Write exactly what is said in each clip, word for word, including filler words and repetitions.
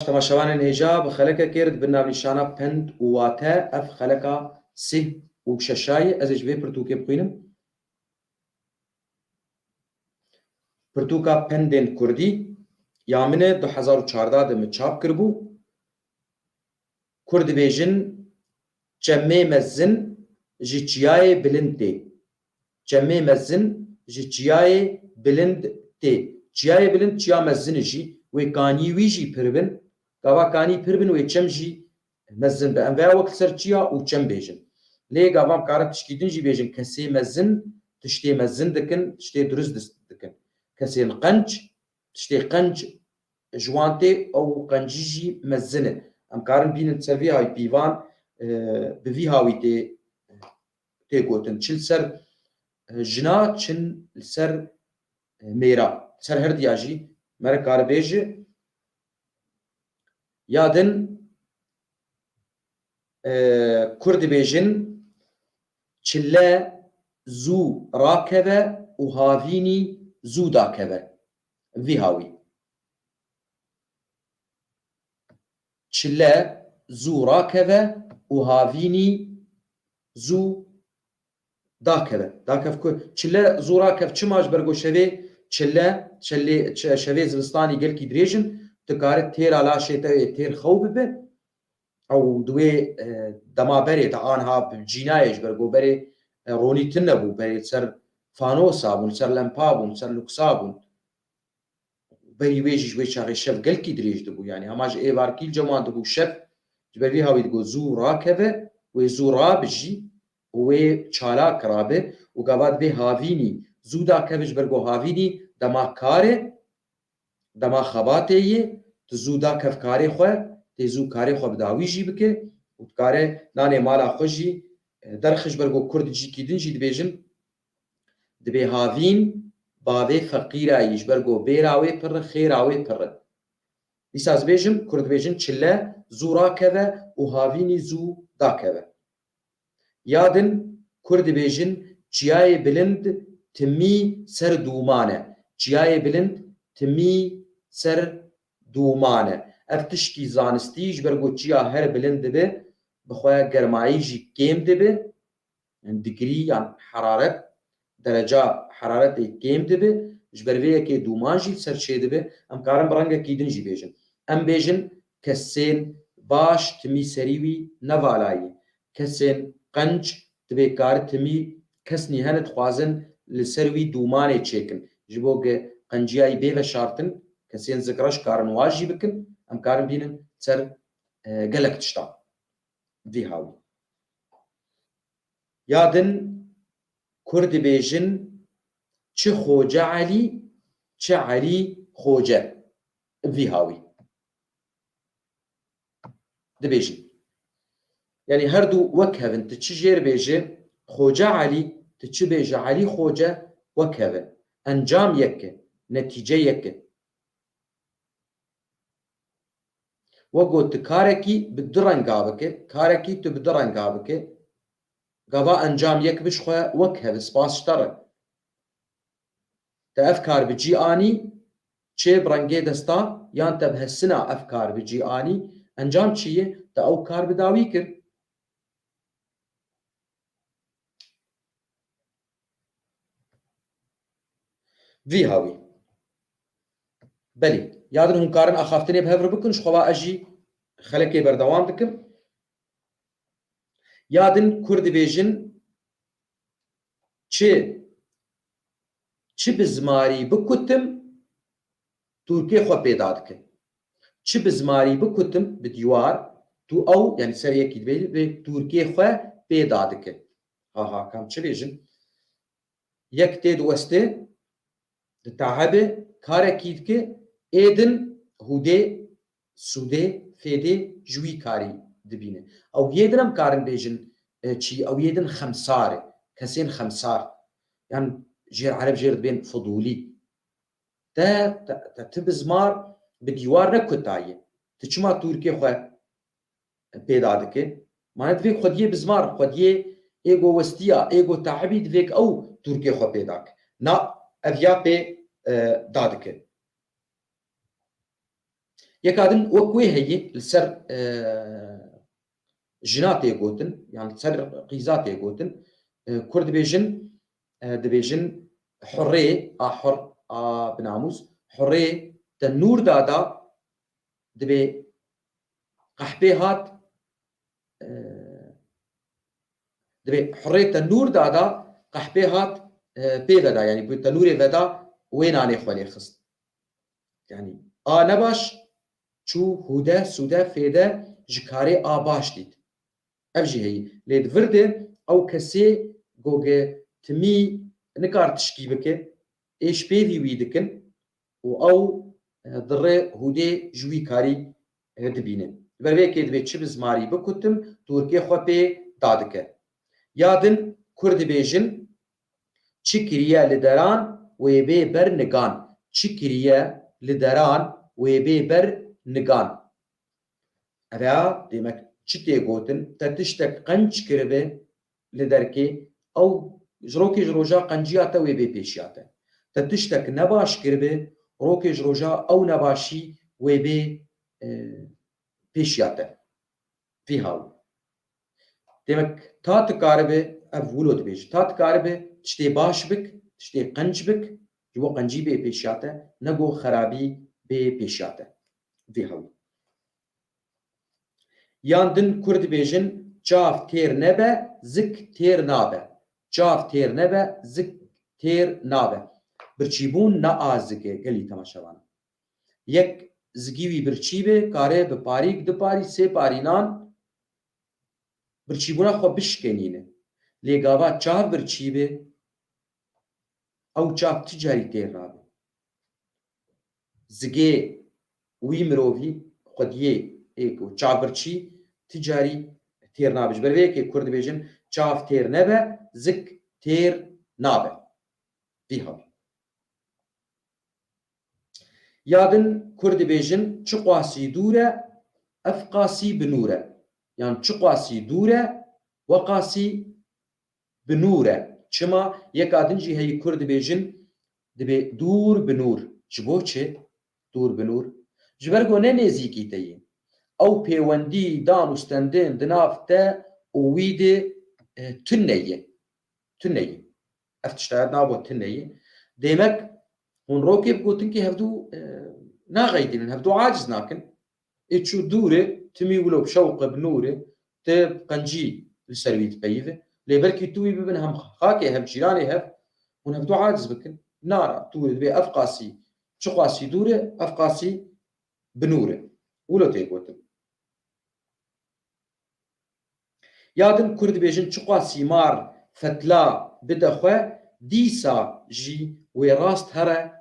Temaşevanên hêja, bi xelekekê re di bin navnîşana pend û wate, ev xeleka sih û şeşa ye. Ez ê ji vê pirtûkê bixwînim. Pirtûka pendên kurdî ya min e, du hezar û çardeh de min çap kiribû. Kurd dibêjin, çemê mezin ji çiyayê bilind tê. Çemê mezin ji çiyayê bilind tê. Çiyayê bilind çiya mezin e jî, wê kanî wî jî pir bin. Gava kanî pir bin, wê çem jî mezin be. Em veya wek li ser çiya û çem bêjin. Lê gava em karin tişkî din jî bêjin, kesê mezin tiştê mezin dikin, tiştê durist dis-, dikin. Kesên qenc, tiştê qenc ji wan tê, ew qencî jî mezin e. Em karin bînin ser vî hawî pîvan, e, bi vî hawî tê, tê gotin. Çi li ser, e, jina, çi li ser, e, mêra. Li ser her diya jî mere kare bêje. Ya din, e, Kurd dibêjin, çile zû rakeve û havînî zû dakeve. Vî hawî. Çile zû rakeve û havînî zû dakeve. Dakev ku çile zû rakev çima ji ber ku şevê çile, çilê, çi-, şevê zivistanî gelkî dirêj in, tu kare têra laşê te wê têr xew bibe. Ew di wê, e, dema berê de anha bi cînayê ji ber ku berê, e, ronî tune bû, berê li ser fanosa bûn, li ser lempa bûn, li ser luksa bûn. Berî wê jî ji wê çaxê şev gelkî dirêj dibû. Yanî hema ji êvarkî li cem wan dibû şev, ji ber vî hawî digot zû rakeve, wê zû rabijî û wê çalak rabe û gava dibê havînî zû dakeve, ji ber ku havînî dema kar e, dema xebatê ye, tu zû dakev karê xwe, tê zû karê xwe bi dawî jî bike û dikare nanê mala xwe jî, e, derxi, ji ber ku Kurd cîkî din jî dibêjin, dibê havîn bavê feqîra yî, ji ber ku bêra wê pir e, xêra wê pir e. Dîsa ez bêjim, Kurd dibêjin çile zû rakeve û havînî zû dakeve. Ya din Kurd dibêjin çiyayê bilind timî ser dûman e. Çiyayê bilind timî ser dûman e. Ev tişkî zanistî, ji ber ku çiya her bilind dibe, bi xwe germayî jî kêm dibe. Yanî digrî yan heraret, dereca heraretê kêm dibe, ji ber vê yekê dûman jî li ser çêdibe, em karin bi rengekî din jî bêjin. Em bêjin kesên baş timî serî wî ne vala ye. Kesên qenc dibê kari timî kesnî hene dixwazin li ser wî dûmanê çêkin. Ji bo ge qenciyayî bê veşartin, kesên zikreş karin wa jî bikin, em karin bînin ser, e, gelek tiştan. Vî hawî. Ya din Kurd dibêjin çi Xoce Elî, çi Elî Xoce. Vî hawî. Dibêjin. Yanî her du wek hev in. Tu çi jêr bêje Xoce Elî, tu çi bêje Elî Xoce, wek hev in. Encam yek e, netîce yek e. Wek got tu karekî bi du renga bike, karekî tu bi du renga bike, gava encam yek bi ji xwe wek hev e, spas ji te re. Te ev kar bi cî anî, çê bi rengê desta, yan te bi hesina ev kar bi cî anî, encam çi ye? Te ew kar bi dawî kir. Vî hawî. Belê. Ya din hûn karin axaftinê bi hev re bikin, ji xwe va ez jî xelekê berdewam dikim. Ya din Kurd dibêjin çi, çi bi zimarî bikutim, tûrkê xwe pêda dike. Çi bi zimarî bikutim, bi dîwar, tu ew, yanî ser yekî dibê, vê tûrkê xwe pêda dike. Ha ha, kam çi bêjin? Yek tê diweste, ditaebe, karekî dike, ê din hûdê, sûdê, fêdê ji wî karî dibîne. Ew yê din em karin bêjin, e, çi, ew yê din xemsar e, kesên xemsar. Yan jêr ereb jêr dibên fidûlî. Te, te, te, ti bizmar bi dîwar ne kutaye. Ti çima tûrkê xwe pêda dike? Mane divê xwediyê bizmar, xwediyê êgo westiya, êgo taibî divê ki ew tûrkê xwe pêda ke. Na, ev ya pê, e, da dike. Yeka din wek wê heyî li ser, e, jina tê gotin, yan li ser qîza tê gotin, e, Kurd dibêjin, e, dibêjin hurê, a hur, a binamûs, hurê te nûr dada, dibê qehpê hat, e, dibê hurê te nûr dada, qehpê hat, e, pê veda, yanî bi tenûrê veda wê nanê xwe lê xist. Yanî a nebaş çû hûde, sûde, fêde ji karê a baş dît. Ev jî heyî. Lê di vir de ew kesê goge timî nikar tişkî bike, ê ji pêvî wî dikin û ew, e, di rê hûdê ji wî karî, e, dibîne. Li ber vê yekê dibê çi bi zimarî bikutim, tûrkê xwe pê dadike. Ya din Kurd dibêjin, çi kiriye li deran wê bê ber nigan. Çi kiriye li deran wê bê ber nigan. Ev ya, demek çi tê gotin? Te tiştek qenc kiribe li derkê, ew ji rokê ji roja qenciya te wê bê pêşiya te. Te tiştek nebaş kiribe, rokê ji roja ew nebaşî wê bê, e, pêşiya te. Vî hal. Demek ta tu karibe, ev wilo dibêje, ta tu karibe tiştê baş bik, tiştê qenc bik, ji bo qencî bê pêşiya te, ne go xerabî bê pêşiya te. Vî hal. Yan din Kurd dibêjin, çav têr nebe, zik têr nabe. Çav têr nebe, zik têr nabe. Birçîbûn ne a zik e, gelî temaşevan. Yek zigî wî birçî be, kare bi parîk, du parî, sê parî nan birçîbûna xwe bişkenîne. Lê gava çav birçî be, ew çav ti carî têr nabe. Zigê wî mirovî, xwediyê ê ku çav birçî, ti carî têr nabe. Ji ber vê yekê Kurd dibêjin, çav têr nebe, zik têr nabe. Vî hal. Ya din Kurd dibêjin, çiqasî dûr e, ev qasî bi nûr e. Yan çiqasî dûr e, weqasî bi nûr e. Çima? Yeka din jî heyî Kurd dibêjin, dibê dûr bi nûr. Ji bo çi? Dûr bi nûr. Ji ber ku ne nêzîkî te ye. Ew pêwendî dan û stendên di nav te û wî de, e, tune ye. Tune ye. Ev tiştaya nabo tune ye. Demek hûn rokê bi gotinkê hevdû, e, naxeydînin, hevdû aciz nakin. Ê çû dûr e, timî wilo bi şewq e, bi nûr e, te bi qencî li ser wî dipeyive. Lê belkî tu wî bibin hem xakê hev, cîranê hev, hûn hevdû aciz bikin. Nara, dûr e, dibê ev qasî, çi qasî dûr e, ev qasî bi nûr e. Wilo tê gotin. Ya din Kurd dibêjin, çiqasî mar fetla bide xwe, dîsa jî wê rast here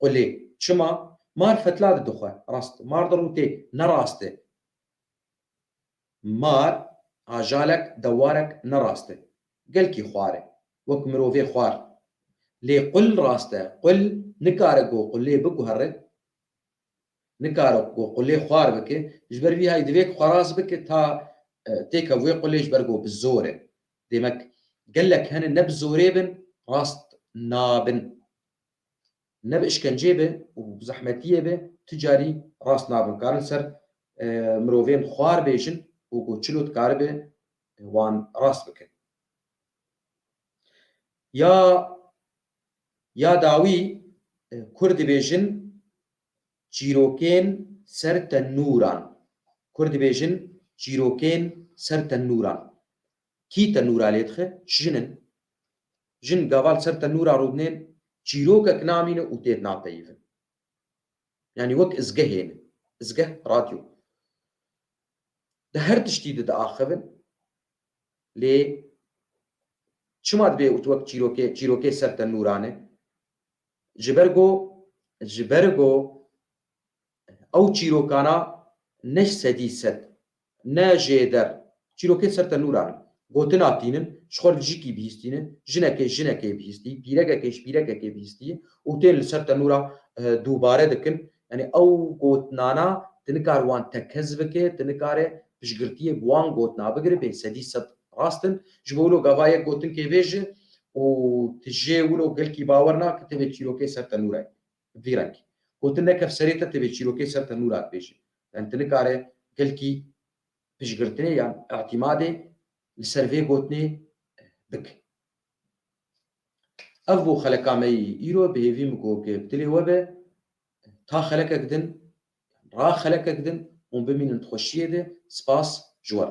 qulê. Çima? Mar fetla dide xwe, rast. Mar dirûtê, ne rast e. Mar, ajalek, dewarek ne rast e. Gelkî xwar e. Wek mirovê xwar. Lê qul rast e. Qul nikare ku qulê biguhere. Nikare ku qulê xwar bike. Ji ber vî hay divê ku xwe rast bike ta, e, têke wê qulê ji ber ku bi zor e. Demek gelek hene ne bi zorê bin, rast nabin. Ne bi işkencê be û bi zehmetiyê be, tu carî rast nabin. Karin ser, e, mirovên xwar bêjin û ku çilo dikaribe, e, wan rast bike. Ya, ya dawî, e, Kurd dibêjin çîrokên ser tenûran. Kurd dibêjin çîrokên ser tenûran. Kî tenûra lê dixe? Jin in. Jin gava li ser tenûra rûdinên çîrokek namîne û tê dinapeyivin. Yanî wek izgehê ne. Izgeh, radyo. Di her tiştî de diaxivin. Lê çima dibê û tu wek çîrokê, çîrokê ser tenûran e? Ji ber ku, ji ber ku ew çîrokana ne ji sedî sed, ne jê der, çîrokên ser tenûran in. Gotina tînin, ji xwe li jikî bihîstînin, jinekê ji jinekê bihîstî, pîrekekê ji pîrekekê bihîstî û tên li ser tenûra, e, dubare dikin. Yanî ew gotinana tu nikar wan tekez bike, tu nikare piştgirtiyê bi wan gotina bigire, bê sedî sed rast in. Ji bo wilo gava yek gotinkê bêje û tu jê wilo gelkî bawer nake, tevê çîrokê ser tenûra ye. Vî rengî. Gotin neke serê te tevê çîrokê ser tenûra dibêje. Yani tu nikare gelkî piştgirtinê yan îtîmadê li ser vê gotinê bik. Ev bû xeleka me yî îro, bi hêvî min ku bi dilê we be, ta xelekek din, ra xelekek din hûn bimînin di xweşiyê de. Spas ji we.